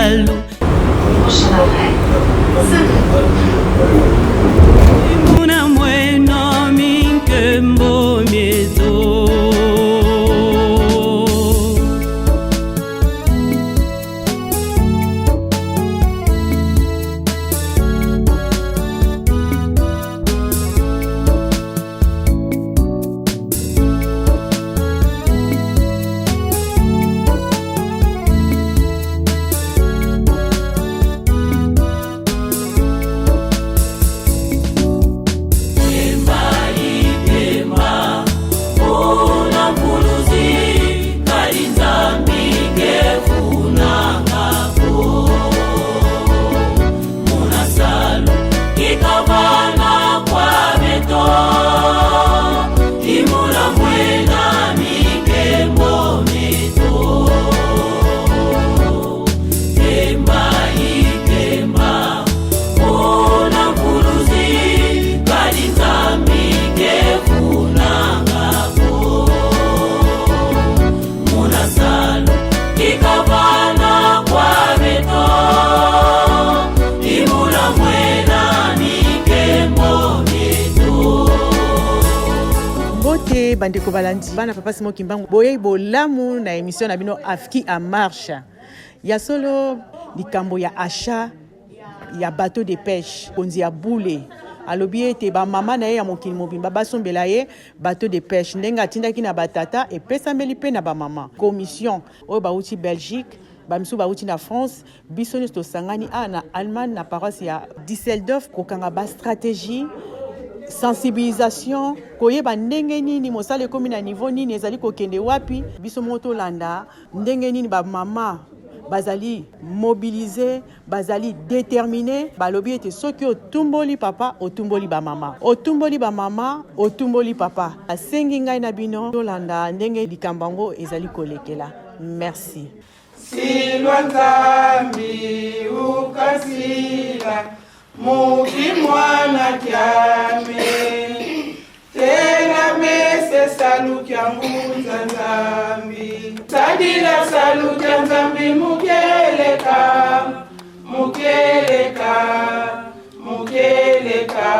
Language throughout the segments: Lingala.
salu. Muna mweno minkembo mieto. Mbote bandeko balandi bana papa Simon Kimbangu, boyei bolamu na emission na bino Afki en marche. Ya solo likambo ya achat ya bateau de pêche, konzi ya bule alobi ete bamama na ye ya mokili mobimba basombela ye bateau de pêche ndenge atindaki na batata epesameli mpe na bamama. Commission oyo bauti Belgique, bamisusu bauti na France, biso nyonso tosangani awa na Allemagne na paroisse ya Düsseldorf kokanga ba stratégie sensibilisation koyeba ndenge nini mosala ekomi na niveau nini ezali kokende wapi biso moko tolanda ndenge nini bamama bazali mobilise bazali determine balobi ete soki otumboli papa otumboli bamama otumboli bamama otumboli papa asengi ngai na bino tolanda ndenge likambo yango ezali kolekela merci Silwa Nzambi ukasila muki mwana kyame tena mese salukya ngunza Nzambi sadila salukya Nzambi mukeleka mukeleka mukeleka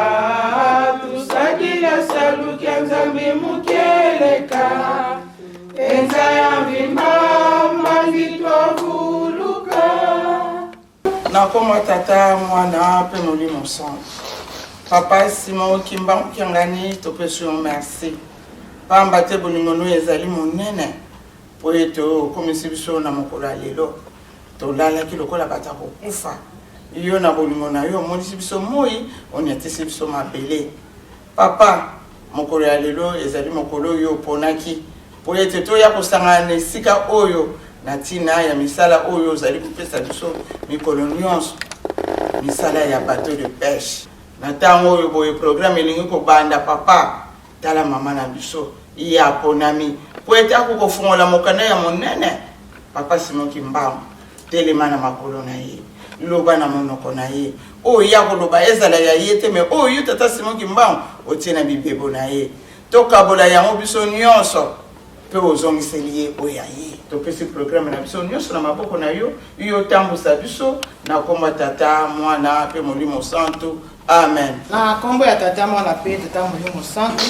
tusadila salukya Nzambi mukeleka enza ya mvimba mbangi twavuluka nakoma tata mwana mpe molimo santu papa simon kimbangu kiangani topesi yo merci pamba te bolingo no ezali monene mpo ete okomisi biso na mokolo ya lelo tolalaki lokola bato ya kokufa yo na bolingo na yo omonisi biso moi oniatisi biso mabele Papa, mokolo ya lelo ezali mokolo oyo oponaki mpo ete toya kosangana na esika oyo na ntina ya misala oyo ozali kopesa biso mikolo nyonso, misala ya bateau de pêche. Na ntango oyo boye programme elingi kobanda, papa, tala mama na biso, ye aponami mpo ete akoka kofungola mokanda ya monene. Papa Simon Kimbangu, telema na makolo na ye, loba na monoko na ye, oyo ye akoloba ezala ya ye te, me oyo yo tata Simon Kimbangu otie na bibebo na ye, tokabola yango biso nyonso mpe ozongiseli ye oyo ya ye. Topesi programe na biso nyonso na maboko na yo, yo otambusa biso na nkombo ya Tata, Mwana mpe Molimo Santu. Amen. Na nkombo ya Tata, Mwana mpe Tata Molimo Santu.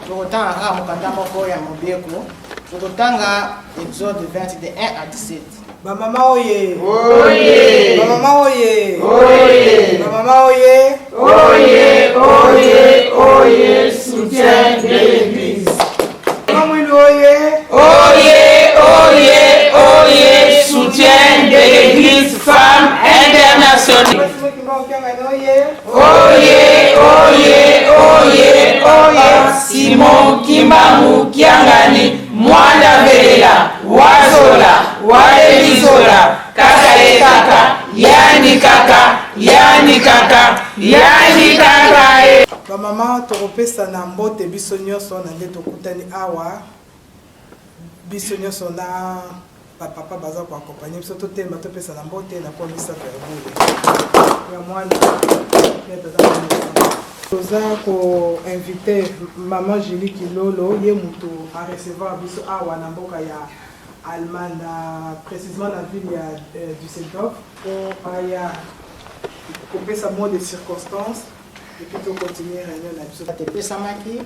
Tokotanga kaka mokanda moko ya mobeko. Tokotanga Exode 20 de 1 à 17. Bamama oye! Oye! Bamama oye! Oye! Bamama oye! Oye! Oye! Oye! Soutien de l'Église. Mama Mwilu oye! Oye! Oye! Oye! Soutien de l'Église Femme Internationale. Oye, oye, oye, oye, Simon Kimbangu Kiangani, Mwana Velela, Wazola, Walelizola, kaka ye kaka, yani kaka, yani kaka, yani kaka e. Bamama tokopesana mbote biso nyonso na nde tokutani awa biso nyonso na Ba papa baza ko accompagner biso totelema topesana mbote na kombo misato ya bule ya mwana ya tata Molimo. Toza ko inviter maman Julie Kilolo ye mutu a recevoir biso awa na mboka ya. Allemagne, na precisement na ville ya Düsseldorf po aya kopesa mot de circonstance et puis to continuer reunion na biso. Date epesamaki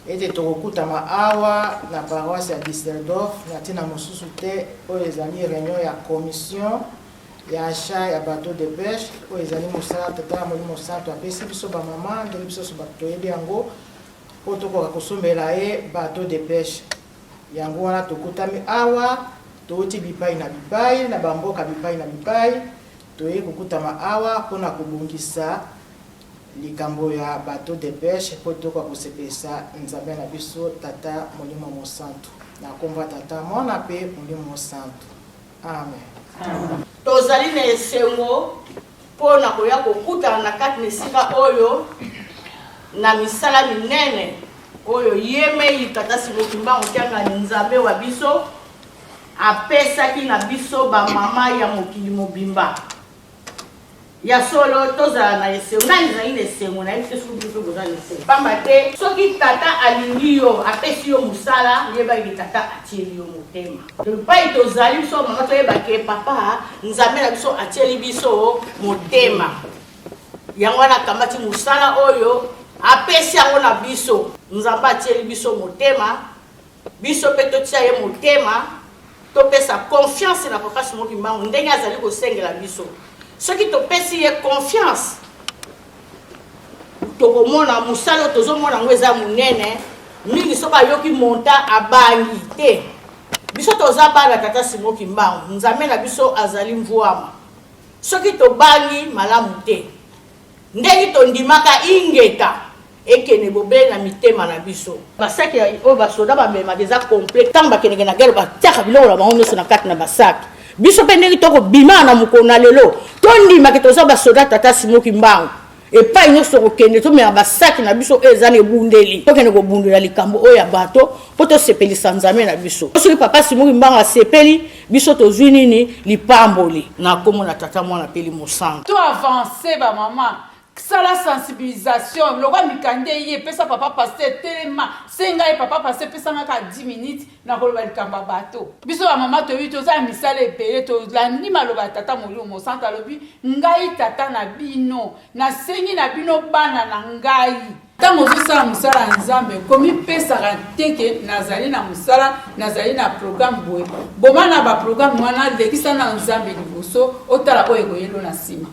ete tokokutama awa na paroisse ya Düsseldorf na ntina mosusu te oyo ezali reunion ya commission ya achat ya bateau de pêche oyo ezali mosala Tata ya Molimo Santu apesi biso ba mama ndenge biso nyonso bato toyebi yango mpo tokoka kosombela ye bateau de pêche. Yango wana tokutami awa, touti bipai na bipai, na bamboka bipai na bipai, toyei kokutama awa mpo na kobongisa likambo ya bateau de pêche mpo tokoka kosepelisa Nzambe na biso Tata Molimo Mosantu. Na nkombo ya Tata, Mwana mpe Molimo Mosantu. Amen. Tozali na esengo mpo na koya kokutana na kati na esika oyo na misala minene oyo ye mei Tata Simon Kimbangu Kiangani Nzambe wa biso apesaki na biso ba mama ya mokili mobimba. Ya solo tozala na esengo. Ngai nazali na esengo, nayebi te soki bino mpe boza na esengo. Pamba te soki Tata alingi yo, apesi yo mosala, yeba ete Tata atieli yo motema. Epai tozali biso ba mama toyeba ke papa Nzambe na biso atieli biso motema. Yango wana akamati mosala oyo apesi yango na biso. Nzambe atieli biso motema, biso mpe totia ye motema, topesa confiance na papa Simon Kimbangu ndenge azali kosengela biso. Soki topesi ye confiance, tokomona mosala oyo tozomona yango eza monene mingi. Soki ayoki monta abangi te. Biso toza bana tata Simon Kimbangu, Nzambe na biso azali mvuama. Soki tobangi malamu te ndenge tondimaka ingeta ekende bobele na mitema na biso. Basaki oyo basoda bamemaka eza complet. Ntango bakendeke na guerre batiaka biloko na bango nyonso na kati na basaki. Biso mpe ndenge tokobima na mokolo na lelo, tondimake toza basoda tata Simon Kimbangu. Epai nyonso tokokende, tomema basaki na biso oyo eza na ebundeli, tokende kobundela likambo oyo ya bato mpo tosepelisa Nzambe na biso. Soki papa Simon Kimbangu asepeli, biso tozwi nini? Lipamboli. Na nkombo na Tata, Mwana mpe Elimo Santu. To avancer ba mama, sala sensibilisation lokwa mikanda eye pesa papa pasteur telema senga ye papa pasteur pesa nga kaka 10 minutes na koloba likambo ya bato. Biso ba mama toyebi toza na misala ebele, tolandi maloba ya Tata Molimo Mosantu alobi ngai tata na bino nasengi na bino bana na ngai. Ntango ozosala mosala ya Nzambe, komipesaka te ke nazali na mosala, nazali na programme boye. Boma na ba programme wana, lekisa nano Nzambe liboso, otala oyo ekoyelo na nsima.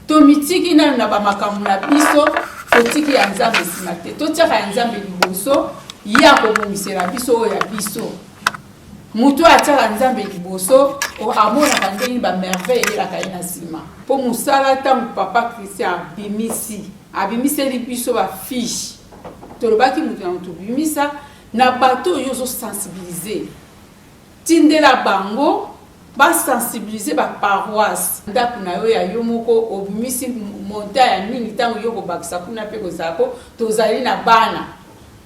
Tomitiki nano na ba makambo na biso, totiki ya Nzambe nsima te. Totiaka ya Nzambe liboso, ye akobongisela biso oyo ya biso. Moto oyo atiaka Nzambe liboso, amonaka ndenge nini ba merveille eyelaka ye na nsima. Mpo mosala ntango papa Christian abimisi, abimiseli biso ba fiche, tolobaki moto na moto bimisa na bato oyo ozo sensibiliser, tindela bango ba sensibiliser ba paroisse. Ndako na yo ya yo moko obimisi montant ya mingi, ntango yo kobakisa kuna mpe kozala mpo tozali na bana,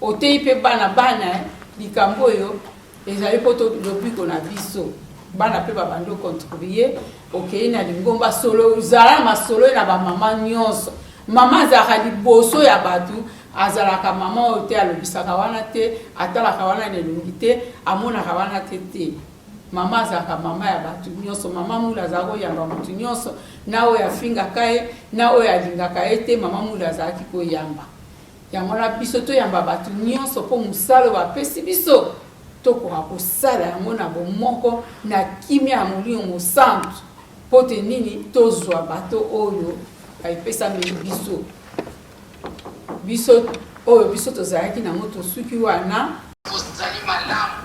oteyi mpe bana bana likambo oyo ezali mpo lobiko na biso bana mpe babandi ocontribue. Okei na lingomba solo, ozala na masolo na bamama nyonso. Mama azalaka liboso ya bato, azalaka mama oyo te alobisaka wana te, atalaka wana na elongi te, amonaka wana te te. Mama azalaka mama ya bato nyonso. Mama Mula azalaka koyamba moto nyonso, na oyo afingaka ye na oyo alingaka ye te, mama Mula azalaki koyamba. Yango wana biso toyamba bato nyonso mpo mosala oyo bapesi biso tokoka kosala yango na bomoko na kimia ya Molimo Mosantu, mpo te nini tozwa bato oyo baepesameli biso, biso oyo biso tozalaki nango tosuki wana. Ozali malamu.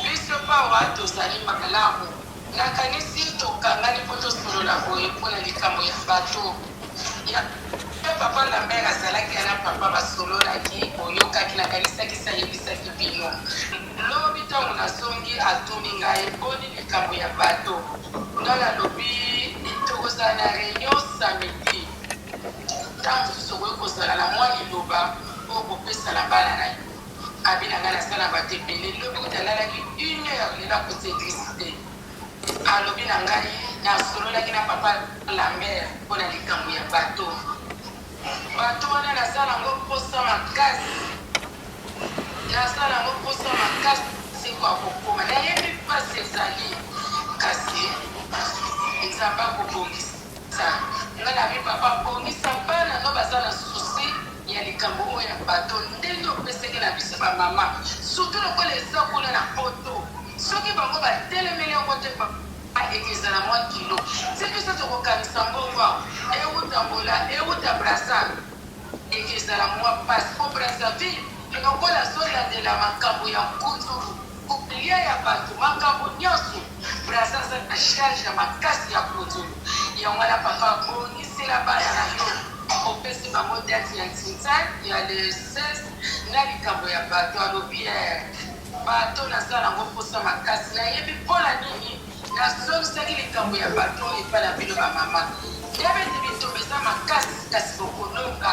Biso mpe awa tozali malamu. Nakanisi tokangani mpo tosolola boye mpo na likambo ya bato. Ya papa Lambert azalaki ya na papa basololaki, boyokaki, nakanisaki se ayebisaki bino. Lobi ntango nazongi atuni ngai boni likambo ya bato. Ngai nalobi tokozala na reunion samedi. Ntango mosusu okoki kozala na mwa liloba oyo okopesa na bana na yo. Abi na ngai naza na bato ebele. Lobi kutu alalaki une heure, lelo akoti eglise te. Alobi na ngai nasololaki na papa Lambert mpo na likambo ya bato. Bato wana naza na yango mposa makasi. Naza na yango mposa makasi. tokoka kokoma. Nayebi mpasi ezali, kasi Nzambe akobongisa. Nga nabi papa bongisa bana no baza na souci ya likambo oyo ya bato ndenge opesaki na biso ba mama surtout lokola eza kuna na poto soki bango batelemeli yango te papa ekezala mwa kilo ti biso tokokanisa mbongo awa ewuta Angola ewuta Brazza Ekezala mua pasi po Brazzaville lokola azolandela makambo ya nkunzulu, kolia ya batu, makambo nionso, Brazza aza na charge ya makasi ya nkunzulu. Yango wana papa bongisela bana na yo, opesi bango date ya ntintin ya le 16 na likambo ya bateau. Alobi eh bateau naza nango posa makasi, nayebi pona nini Nazongisaki likambo ya bato epai na bino bamama. Yeba ete bitumba eza makasi, kasi bokolonga.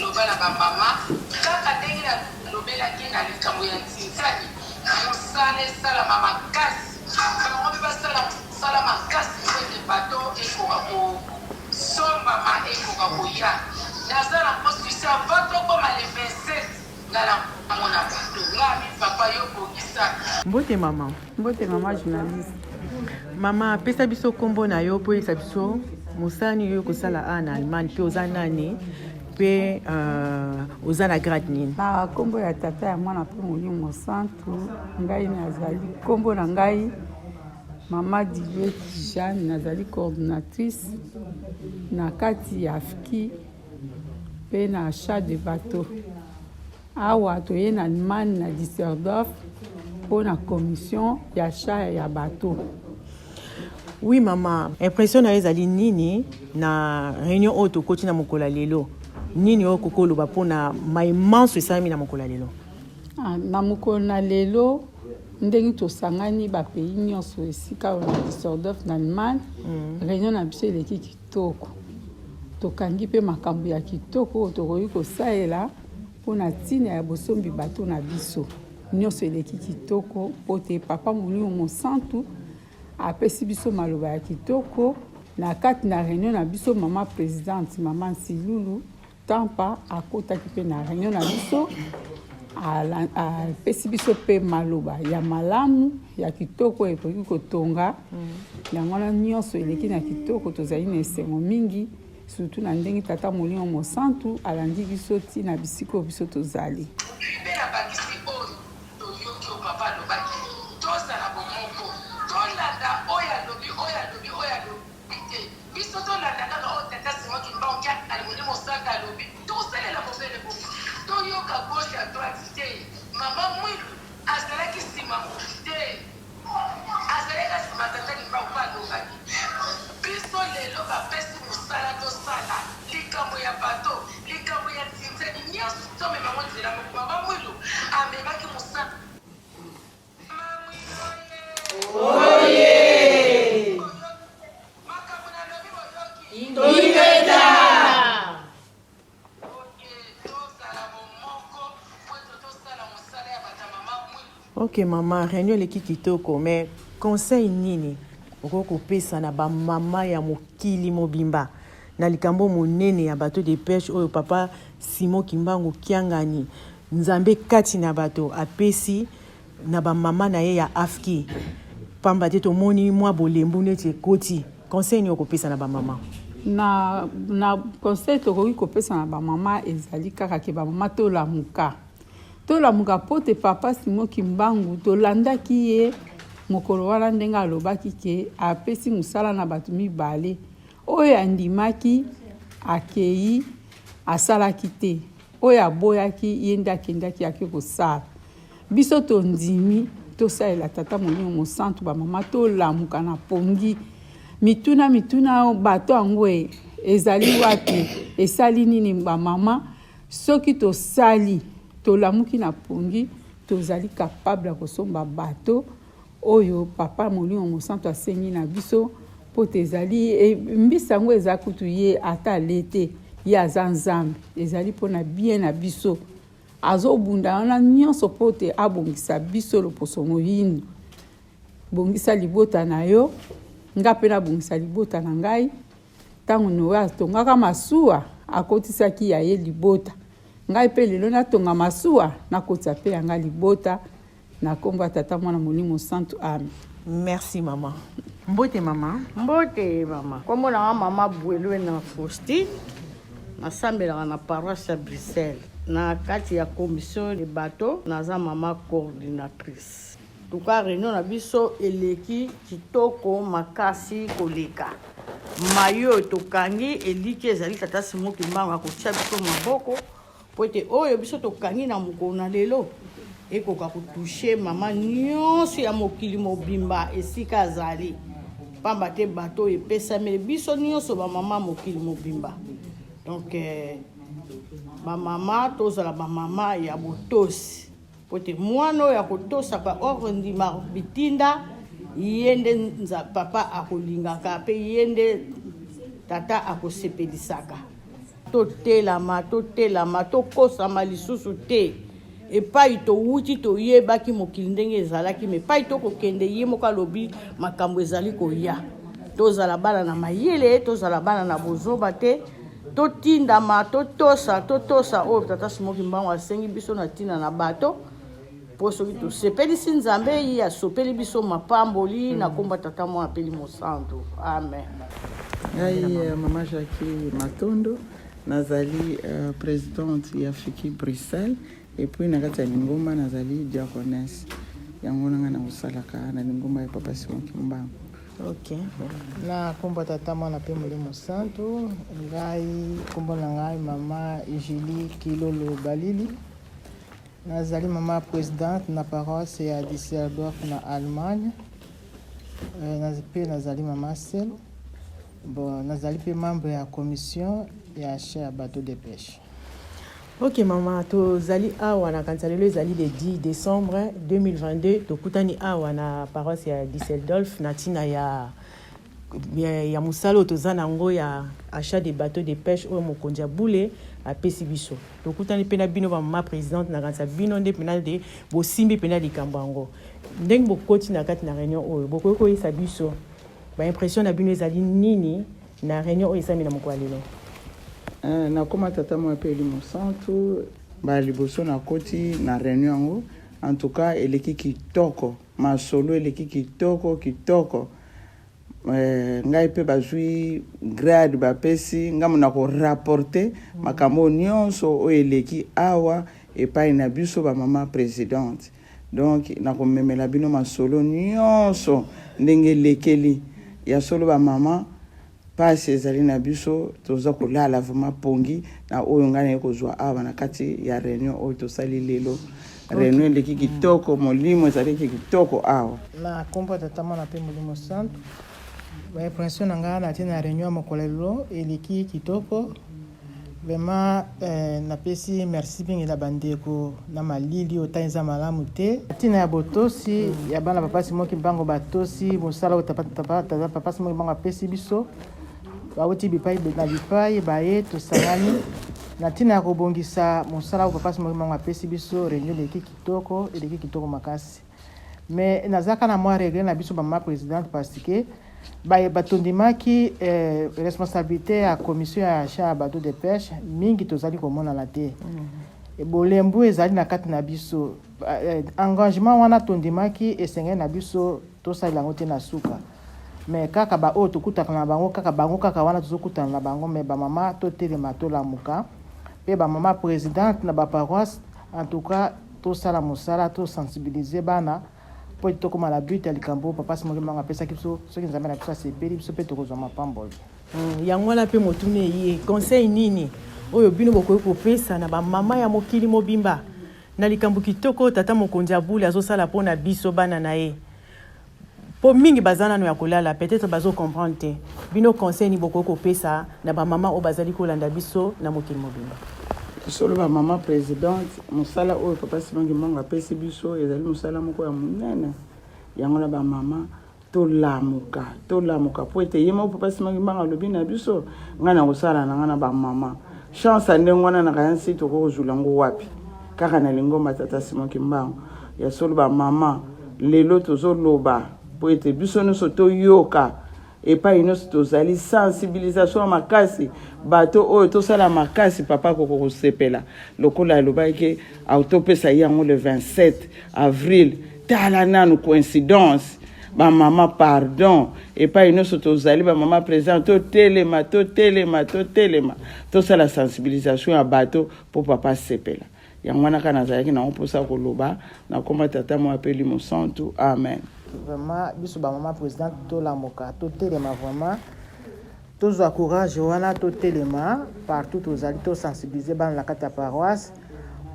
Loba na bamama, kaka ndenge nalobelaki na likambo ya ntinzani, mosala esalama makasi, bango mpe basala mosala makasi mpo ete bato ekoka kosombama, ekoka koya. Naza na mpo avant tokoma le 27. Nga na mona bato nga mi papa yo bongisa. Mbote mama. Mbote mama journaliste. Mama pesa biso kombo na yo mpo oyebisa biso mosala nini oyo kosala awa na Allemagne mpe oza nani mpe uh, oza na grade nini? Na kombo ya tata ya mwana mpe molimo mosantu, ngai nazali kombo na ngai mama Didier Jeanne, nazali coordinatrice na kati ya AFKI mpe na achat de bateau. Awa toye na Allemagne na Düsseldorf mpo na commission ya achat ya bateau. Oui mama, impression na yo ezali nini na réunion oyo tokoti na mokolo ya lelo? Nini oyo okoki koloba mpo na maye manso esalami na mokolo ya lelo? Ah, na mokolo na lelo ndenge tosangani ba pays nyonso esika oyo na Düsseldorf na Allemagne, réunion na biso eleki kitoko. Tokangi mpe makambo ya kitoko oyo tokoki kosalela mpo na ntina ya bosombi bato na biso. Nyonso eleki kitoko mpo te Papa Molimo Mosantu apesi biso maloba ya kitoko na kati na reunion na biso. Mama presidente, Mama Nsilulu Tampa akotaki mpe na reunion na biso, apesi biso mpe maloba ya malamu ya kitoko ekoki kotonga. Yango wana nyonso eleki na kitoko, tozali na esengo mingi, surtout na ndenge Tata Molimo Mosantu alandi biso ti na bisika oyo biso tozali. Mpe nabakisi oyo toyoki oyo papa alobaki, tozala bomoko, tolanda oyo alobi, oyo alobi, oyo alobi. Te, biso tolanda kaka oyo tata Simon Kimbangu Kiangani Molimo Santu alobi, tokosalela bobele bongo. Toyoka gauche à droite te. Mama Mwilu azalaki sima mutu te, azalaki sima tata Kimbangu mpe alobaki. Biso lelo bapesi mosala tosala, likambo ya bateau, likambo ya nzinzani, nionso tomema yango nzela moko. Mama Mwilu amemaki mosala. Ok mama, réunion eleki kitoko, mais conseil nini okoki kopesa na bamama ya mokili mobimba na likambo monene ya bateau de pêche oyo papa Simon Kimbangu Kiangani Nzambe kati na bato apesi na ba mama na ye ya AFKI pamba te tomoni mwa bolembu neti ekoti. Conseil nini okopesa na ba mama? Na, na conseil tokoki kopesa na ba mama ezali kaka ke ba mama tolamuka, tolamuka mpo te papa Simon Kimbangu tolandaki ye mokolo wana ndenge alobaki ke apesi mosala na bato mibale oyo andimaki akeyi asalaki te Oyo aboyaki ye nde akendaki ake kosala. Biso tondimi tosalela Tata Molimo Mosantu, ba mama tolamuka na pongi. Mituna mituna bato yango e, ezali wapi, esali nini ba mama? Soki tosali tolamuki na pongi, tozali capable ya kosomba bato oyo Papa Molimo Mosantu asengi na biso mpo te ezali e, mbisi yango eza kutu ye ata ale te, ye aza Nzambe, ezali mpo na bien na biso. Azobunda wana nyonso mpo te abongisa biso loposo moyindo. Bongisa libota na yo, nga mpe nabongisa libota na ngai. Ntango Noe atongaka masuwa, akotisaki ya ye libota. Ngai mpe lelo natonga masuwa, nakotisa mpe ya ngai libota. Na nkombo ya Tata, Mwana, Molimo Santu, amen. Merci mama. Mbote mama. Mbote mama. Kombo na nga mama Bwelwe na Faustine. Nasambelaka na paroisse ya Bruxelles. Na kati ya commission de bateau, naza mama coordinatrice. Tuka reunion na biso eleki kitoko makasi koleka. Mayo oyo tokangi eliki ezali tata Simon Kimbangu akotia biso maboko mpo ete oyo biso tokangi na mokolo na lelo ekoka kotushe mama nyonso ya mokili mobimba esika azali, pamba te bato oyo epesameli biso nyonso bamama mokili mobimba. Donc eh, bamama tozala bamama ya botosi mpo ete mwana oyo akotosaka ordre ndima bitinda ye nde papa akolingaka mpe ye nde tata akosepelisaka. Totelama, totelama, tokosama lisusu te. Epai towuti toyebaki mokili ndenge ezalaki, me epai tokokende ye moko alobi makambo ezali koya. Tozala bana na mayele, tozala bana na bozoba te, totindama, totosa, totosa oyo Tata Simon Kimbangu asengi biso na ntina na bato, mpo soki tosepelisi Nzambe, ye asopeli biso mapamboli na nkombo ya Tata Mwana mpe Elimo Santu. Amen. Ngai eh, Mama Jackie Matondo nazali uh, présidente ya Fiki Bruxelles et puis na kati ya lingomba nazali diaconesse. Yango na ngai nakosalaka na lingomba ya Papa Simon Kimbangu. Ok. Na nkombo ya Tata, Mwana mpe Molimo Santu, ngai nkombo na ngai Mama Julie Kilolo Balili. Nazali mama presidente na paroisse ya Düsseldorf na Allemagne. Euh, mpe nazali mama selo. Bon, nazali mpe membre ya commission ya achat ya bateau de pêche. Ok mama, tozali awa na kanisa lelo ezali le 10 décembre 2022, tokutani awa na paroisse ya Düsseldorf na ntina ya ya mosala oyo toza na yango ya achat de bateau de pêche oyo mokonzi ya bule apesi biso. Tokutani mpe na bino ba mama presidente, nakanisa bino nde mpena nde bosimbi mpena likambo yango. Ndenge bokoti na kati na reunion oyo, bokoki koyesa biso ba impression na bino ezali nini na reunion oyo esalemi na mokolo ya lelo? Eh, nakoma tata mwa mpe elimo santu mbala liboso nakoti na reunion yango en tout cas eleki kitoko masolo eleki kitoko kitoko Eh, ngai mpe bazwi grade bapesi ngai mona korapporte makambo oyo nyonso oyo eleki awa epai na biso bamama presidente donc nakomemela bino masolo nyonso ndenge elekeli ya solo bamama mpasi ezali na biso toza kolala vraiment pongi na oyo ngai naye kozwa awa na kati ya reunion oyo tosali lelo reunion eleki kitoko molimo ezalaki kitoko awa na nkombo ya tata mwana mpe molimo santu baimpression na ngai na ntina ya reunion ya mokolo lelo eleki kitoko vraiment eh, napesi merci mingi na bandeko na malili oyo ntango eza malamu te ntina ya botosi ya bana papa Simon Kimbangu batosi mosala oyo papa Simon Kimbangu apesi biso bauti bipai na bipai baye tosangani na ntina ya kobongisa mosala oyo papa Simon Kimbangu apesi biso reunion eleki kitoko eleki kitoko makasi mais nazalaka na mwa regret na biso bamama présidente parce que baye batondimaki eh, responsabilité ya commission ya achat ya bateau de pêche mingi tozali komonana te mm. bolembu ezali na kati na biso eh, engagement wana tondimaki esengeli na biso tosalela yango te na suka mais kaka baoyo tokutaka na bango kaka bango kaka wana tozokutana na bango mais bamama totelema tolamuka mpe bamama présidente na baparoisse en tout cas tosala mosala tosensibilize bana mpo ete tokóma na but ya likambo oyo papa Simon Kimbangu apesaki biso. Soki Nzambe na biso asepeli biso mpe tokozwa mapamboli. Yango wana mpe motuna eye, conseil nini oyo bino bokoki kopesa na bamama ya mokili mobimba na likambo kitoko oyo tata mokonzi ya bule azosala mpo na biso bana na ye? Mpo mingi baza nano ya kolala, peut-être bazo comprendre te. Bino conseil nini bokoki kopesa na bamama oyo bazali kolanda biso na mokili mobimba? Solo ba mama presidente, mosala oyo papa Simon Kimbangu apesi biso ezali mosala moko ya monene. Yango na ba mama tolamuka, tolamuka po ete ye moko papa Simon Kimbangu alobi na biso, ngai nakosala na ngai na ba mama. Chance ya ndenge wana na kayansi tokoki kozwila yango wapi? Kaka na lingomba tata Simon Kimbangu. Ya solo ba mama lelo tozoloba po ete biso nyonso toyoka epai nyonso tozali sensibilisation ya makasi bato oyo tosala makasi papa akoko kosepela lokola alobaki ke topesa ye yango le 27 avril. Tala nanu coïncidence. Ba mama pardon, epai nyonso tozali ba mama president totelema, totelema, totelema, tosala sensibilisation ya bato mpo papa asepela. Yango wana kaka nazalaki nango mposa koloba. Nakoma tata mwa mpe Elimo Santu. Amen. Vraiment biso ba mama presidente tolamuka, totelema vraiment, tozwa courage wana, totelema partout tozali, tosensibiliser bana na kati ya paroisse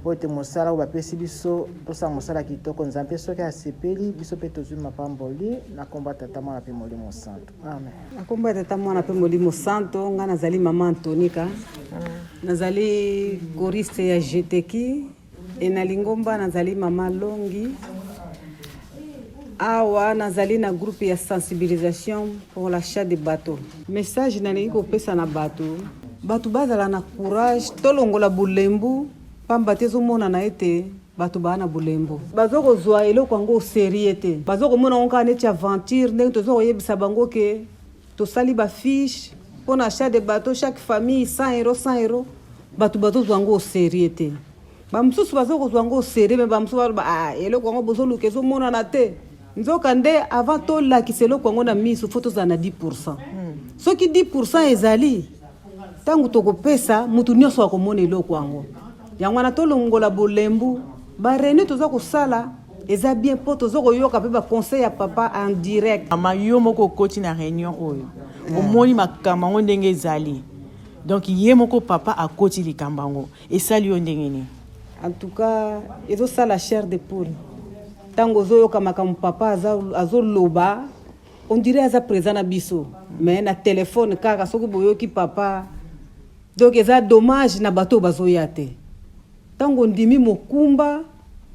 mpo ete mosala oyo bapesi biso tosala mosala kitoko. Nzambe soki asepeli biso mpe tozwi mapamboli na nkombo ya Tata, Mwana mpe Molimo Santu. Amen. Na nkombo ya Tata, Mwana mpe Molimo Santo, ngai nazali mama Antonika, nazali choriste ya Jeteki e na lingomba nazali mama Longi. Awa nazali na groupe ya sensibilisation pour l'achat de bateau. Message nalingi kopesa na bato, bato bazala na courage, tolongola bolembu, pamba te ezomonana ete bato baa na bolembu, baza kozwa eloko yango serie te, baza komona yango kaka neti aventure. Ndenge toza koyebisa bango ke tosali bafiche mpo na achat de bateau, chaque famille 100 euro, 100 euro, bato bazozwa yango serie te. Bamosusu baza kozwa yango serie, me bamosusu baloba ah, eloko yango bozoluka ezomonana te. Nzoka nde avant tolakisa eloko yango na miso, fo tozala na 10%. Soki 10% ezali, ntango tokopesa motu nyonso akomona eloko yango. Yango wana tolongola bolembu. Bareunion toza kosala eza bien mpo toza koyoka mpe baconseil ya papa en direct. Mama, yo moko okoti na réunion oyo, omoni makambo yango ndenge ezali, donc ye moko papa akoti likambo yango, esali yo ndenge nini? En tout cas ezosala chair de poule ntango ozoyoka makambo papa azoloba, on dirait aza présent na biso, mais na telefone kaka soki boyoki papa. Donc eza dommage na bato oyo bazoya te. Ntango ondimi mokumba,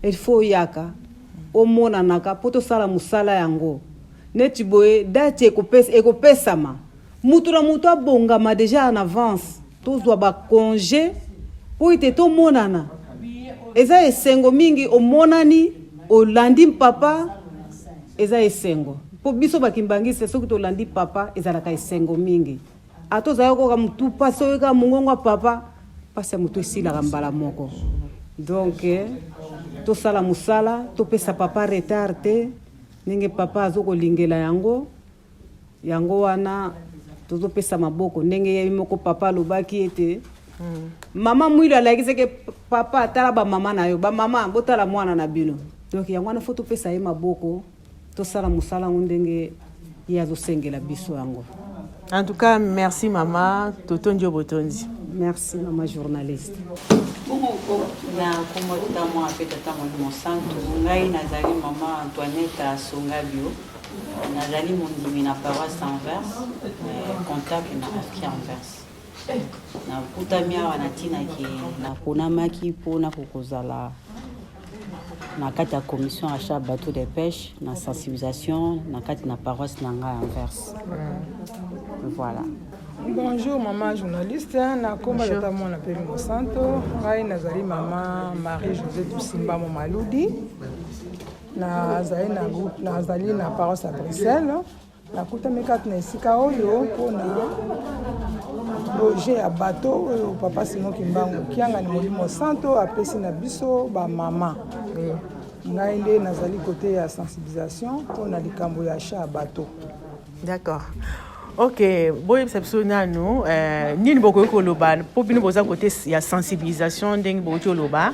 il faut oyaka omonanaka mpo tosala mosala yango. Neti boye date ekopesama, mutu na mutu abongama deja en avance, tozwa bacongé mpo ete tomonana. Eza esengo mingi omonani, olandi papa, eza esengo mpo biso bakimbangiste soki tolandi papa ezalaka esengo mingi. Ata ozalaki koyoka motu mpasi, oyoka mongongo ya papa, mpasi ya motu esilaka mbala moko. Donc tosala mosala, topesa papa retard te, ndenge papa azokolingela yango. Yango wana tozopesa maboko ndenge ye moko papa alobaki ete mama Mwilu alakisaki papa, tala bamama na yo, bamama botala mwana na bino. Donc yango wana fo topesa ye maboko, tosala mosala yango ndenge ye azosengela biso yango. En tout cas merci mama, totondi yo botondi. Merci mama journaliste. Bongo na kombo Tata, Mwana mpe Tata Molimo Santu, ngai nazali mama Antoinette Asongabio, nazali mondimi na paroisse Anvers, comptable na AFKI Anvers. Nakutami awa na ntina ke naponamaki mpona kokozala na kati ya commission achat bateau de pêche na sensibilisation na kati na paroisse na ngai Anvers. Voilà. Bonjour maman journaliste, na komba tata mwana mpe Mosanto, ngai nazali mama Marie José Tusimba Maludi, nazali na groupe, nazali na paroisse ya Bruxelles. Nakutami kati na esika oyo mpona projet ya bateau oyo papa Simon Kimbangu Kiangani Molimo Santo apesi na biso bamama. Ngai nde nazali kote ya sensibilisation mpona likambo ya achat ya bateau. D'accord. Ok, boyebisa biso nanu nini bokoki koloba mpo bino boza kote ya sensibilisation, ndenge bokoki koloba,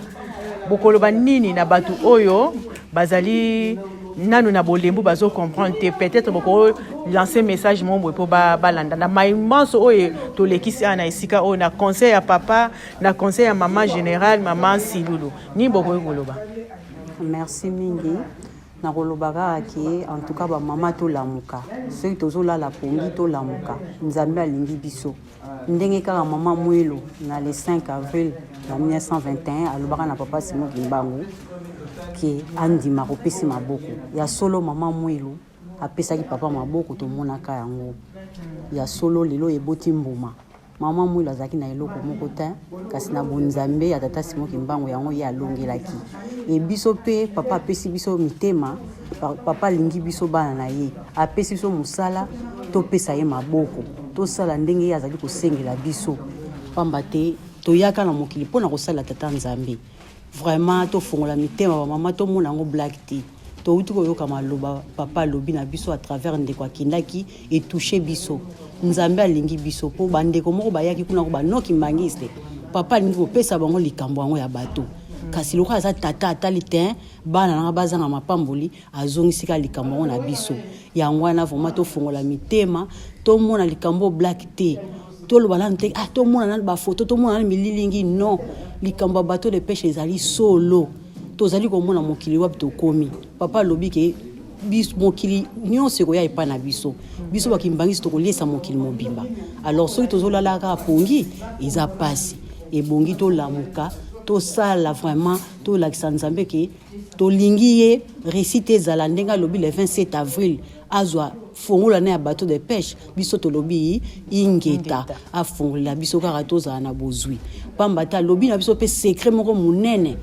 bokoloba nini na bato oyo bazali nanu na bolembu, bazo comprendre te? Peut-être boko lancer message moko boye mpo balanda na mai manso oyo tolekisi awa na esika oyo, na conseil ya papa, na conseil ya mama général, mama Silulu, nini bokoki koloba? Merci mingi. Nakoloba kaka ke en tout cas bamama tolamuka, soki tozolala pongi tolamuka. Nzambe alingi biso ndenge kaka mama Mwelo na le 5 avril na 1921 alobaka na papa Simon Kimbangu ke andima kopesi maboko. Ya solo mama Mwelo apesaki papa maboko, tomonaka yango ya solo lelo eboti mbuma. Mama Mwilo azalaki na eloko moko te, kasi na bonzambe ya tata Simon Kimbangu yango ye alongelaki. E biso mpe papa apesi biso mitema, papa alingi biso bana na ye, apesi biso mosala, topesa ye maboko, tosala ndenge ye azali kosengela biso, pamba te toyaka na mokili mpo na kosala tata Nzambe. Vraiment tofongola mitema bamama, tomona yango blague te. Touti koyoka maloba papa alobi na biso à travers ndeko akendaki etouche biso. Nzambe alingi biso mpo bandeko moko bayaki kuna ko banoki mbangiste. Papa alingi kopesa bango likambo yango ya bato. Kasi lokola aza tata atali te bana nanga bazanga mapamboli azongisi kaka likambo yango na biso. Yango wana vraiment tofongola mitema tomona likambo black te. Toloba nanu te ah tomona nanu bafoto tomona nanu mililingi non likambo ya bateau de pêche ezali solo tozali komona mokili wapi tokomi papa alobi ke mokili nyonso ekoya epai na biso biso bakimbangisi tokoliesa mokili mobimba alors soki tozolala kaka pongi eza mpasi ebongi tolamuka tosala vraiment tolakisa nzambe ke tolingi ye réussite ezala ndenge alobi le 27 avril azwa fongola na ya bateau de pêche biso tolobi ingeta afongolela biso kaka tozala na bozwi pamba te alobi na biso mpe secret moko monene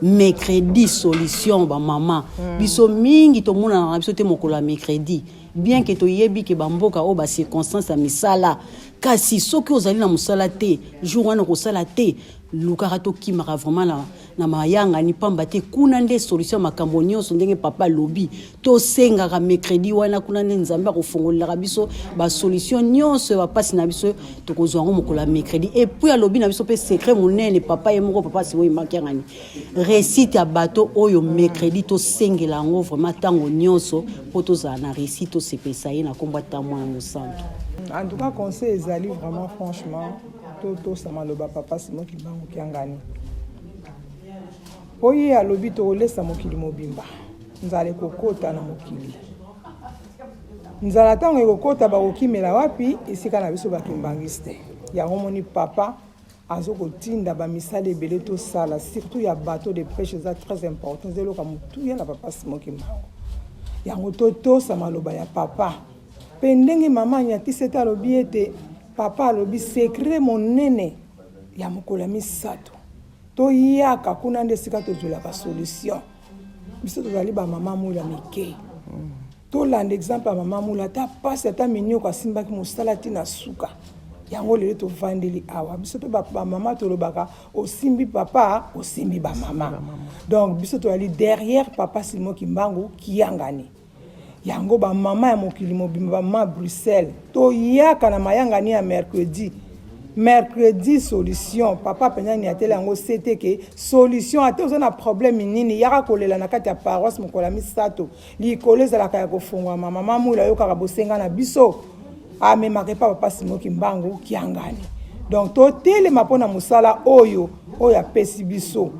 mercredi solution bamama mm. biso mingi tomonanaka na biso te mokolo ya mercredi bien ke toyebi ke bamboka oyo bacirconstance ya misala kasi soki ozali na mosala te jour wana okosala te lukaka tokimaka vraiment na, na mayangani pamba te kuna nde solution ya makambo nyonso ndenge papa alobi tosengaka mercredi wana kuna nde nzambe akofongolelaka biso basolution nyonso ya bapasi na biso tokozwa yango mokolo ya mercredi epuis alobi na biso mpe secret monene papa ye moko papa simoyi makiangani réussite ya bato oyo mercredi tosengela yango vraiment ntango nyonso mpo tozala na réussite tosepelisa ye na nkombo ata mwana mosantu. En tout cas conseil ezali vraiment franchement totosa maloba papa Simon Kimbangu Kiangani mpo ye alobi tokolesa mokili mobimba nzala ekokota na mokili nzala ntango ekokota bakokimela wapi esika na biso bakimbangiste yango moni papa azokotinda bamisala ebele tosala surtout ya bateau de pêche eza très important eza eloko ya motuya na papa Simon Kimbangu yango totosa maloba ya papa mpe ndenge mama anyatisi ete alobi ete papa alobi secret monene ya mokolo ya misato toyaka kuna nde esika tozwelaka solution biso tozali bamama mula mike tolanda exemple ya mama mula ata mpasi ata minioko asimbaki mosala ti na suka yango lelo tovandeli awa biso mpe bamama tolobaka osimbi papa osimbi bamama donc biso tozali derrière papa Simon Kimbangu Kiangani yango bamama ya mokili mobimba bamama Bruxelles toyaka na mayangani ya mercredi mercredi solution papa mpenza niatela yango sete ke solution ata oza na problème nini yaka kolela na kati ya paroisse mokolo ya misato likolo ezalaka ya kofungwama mama mwila ayokaka bosenga na biso amemaka epa papa Simon Kimbangu Kiangani donc totelema mpo na mosala oyo oyo apesi biso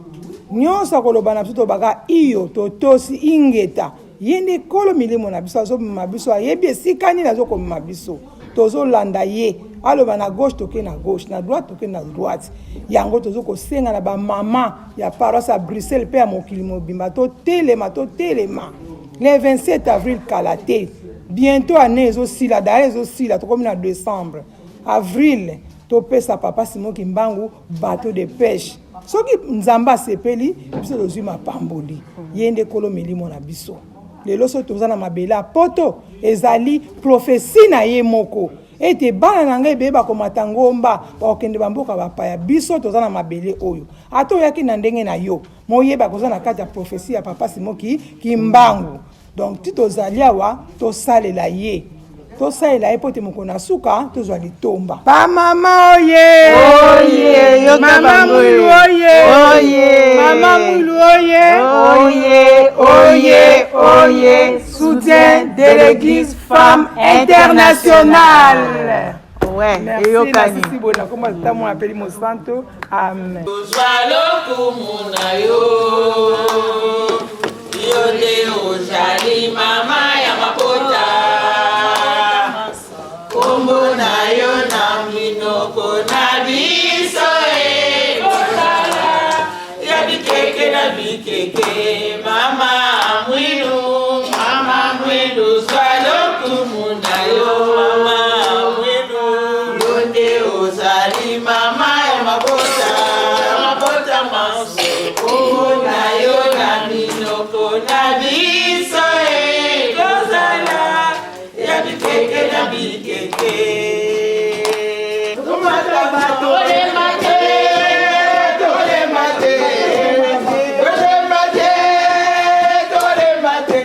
nyonso akoloba na biso tobaka iyo totosi ingeta ye nde kolo milimo na biso azomema biso ayebi esika nini azokomema biso tozolanda ye aloba na gauche toke na gauche na droite toke na droite yango tozo kosenga na bamama ya paroisse ya Bruxelles mpe ya mokili mobimba totelema totelema le 27 avril kala te bientôt année ezosila daye ezosila tokomi na décembre avril topesa papa Simon Kimbangu bateau de pêche soki nzambe asepeli biso tozwi mapamboli ye nde kolo milimo na biso lelo soki toza na mabele ya poto ezali profesi na ye moko ete bana na ngai ebele bakomata ngomba bakokende bamboka bapaya biso toza na mabele oyo ata oyaki na ndenge na yo moyeba koza na kati ya profesi ya papa Simon Kimbangu donc ti tozali awa tosalela ye tosalela ye mpo te mokolo na suka tozwa litomba bamama oye oye yoka mama mwilu oye oye mama mwilu oye oye oye oye soutien de l'église femme internationale. Ouais, eyokani. Merci boye nakoma tata mwana apeli mosanto amen. Ozwa lokumu na yo yo nde ozali mama ya mabota kombo na yo na minoko na biso ekozala ya bikeke na bikeke mama mwilu mama mwilu zwa lokumu na yo mama mwilu yo nde ozali mama ya mabota mabota manso kombo na yo na minoko na biso ekozala ya bikeke na bikeke tomata bato tolema te tolema te tolema te tolema te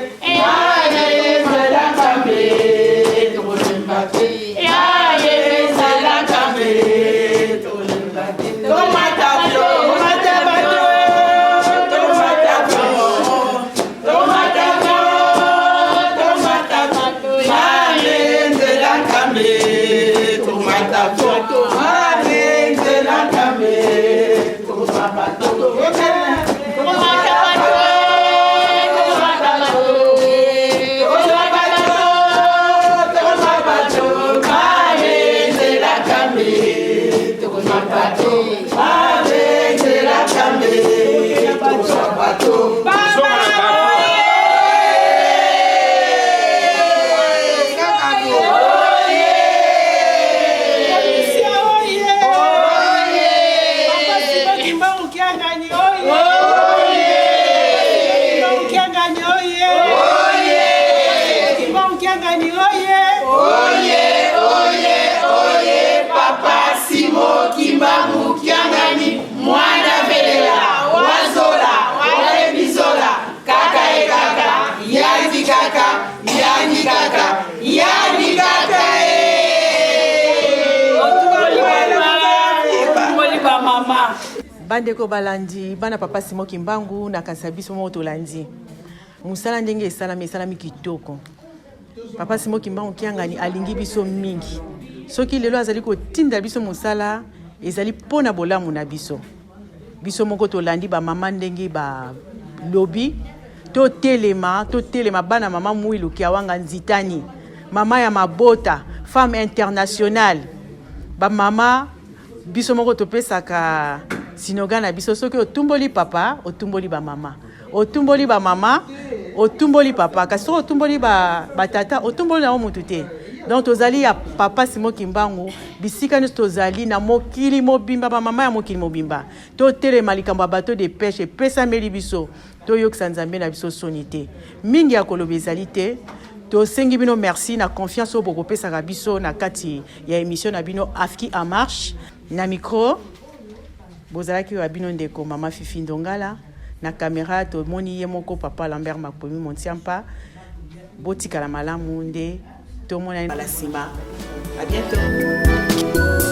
Bandeko balandi bana papa Simon Kimbangu na kanisa biso moko tolandi mosala ndenge esalami, esalami kitoko. Papa Simon Kimbangu Kiangani alingi biso mingi. Soki lelo azali kotinda biso mosala, ezali mpo na bolamu na biso. Biso moko tolandi bamama ndenge balobi, totelema, totelema bana mama Mwilu Kiawanga Nzitani, mama ya mabota, femme internationale. Bamama biso moko topesaka sinoga na biso, soki otumboli papa, otumboli bamama, otumboli bamama, otumboli papa, kasi soki otumboli batata, otumboli na yo mutu te. Donc tozali ya papa Simon Kimbangu bisika nyonso tozali na mokili mobimba, bamama ya mokili mobimba, totelema likambo ya bateau de pêche epesameli biso, toyokisa Nzambe na biso soni te. Mingi ya koloba ezali te. Tosengi bino merci na confiance oyo bokopesaka biso na kati ya émission na bino Afki en marche. Na micro bozalaki wa bino ndeko mama Fifi Ndongala, na caméra tomoni ye moko papa Lambert Makomi Montiampa. Botikala malamu nde tomonani mbala nsima. À bientôt.